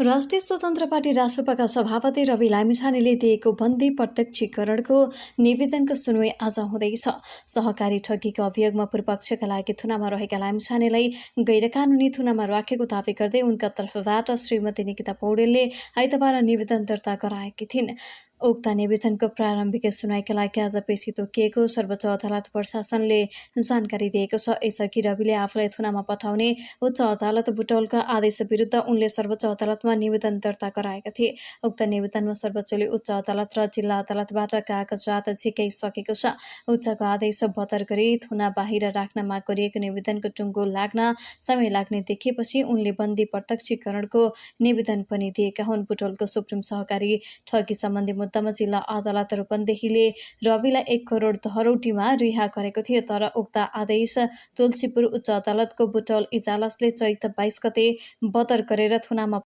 राष्ट्रिय स्वतन्त्र पार्टी रासपाका सभापति रवि लामिछानेले दिएको बन्दी प्रत्यक्षीकरणको निवेदनको सुनवाई आज हुँदैछ। सहकारी ठगीको अभियोगमा पूर्वपक्षका लागि थुनामा रहेका लामिछानेलाई गैरकानूनी थुनामा राखेको दावी गर्दै उनका तर्फबाट श्रीमती निकिता पौडेलले आइतबार निवेदन दर्ता गराएकी थिइन्। उक्त निवेदनको प्रारम्भिक सुनवाईका लागि आज पेशी तोकिएको सर्वोच्च अदालत प्रशासनले जानकारी दिएको छ। यसअघि रविले आफूलाई थुनामा पठाउने उच्च अदालत बुटवलका आदेश विरुद्ध उनले सर्वोच्च अदालतमा निवेदन दर्ता गराएका थिए। उक्त निवेदनमा सर्वोच्चले उच्च अदालत र जिल्ला अदालतबाट कागजात झिकाइसकेको छ। उच्चको आदेश बदर गरी थुना बाहिर राख्न माग गरिएको निवेदनको टुङ्गो लाग्न समय लाग्ने देखेपछि उनले बन्दी प्रत्यक्षीकरणको निवेदन पनि दिएका हुन्। बुटवलको सुप्रिम सहकारी ठगी सम्बन्धी मुद्दामा जिल्ला अदालत रूपन्देहीले रविलाई 1 करोड धरौटीमा रिहा गरेको थियो, तर उक्त आदेश तुलसीपुर उच्च अदालतको बुटवल इजलासले चैत 22 गते बदर गरेर थुनामा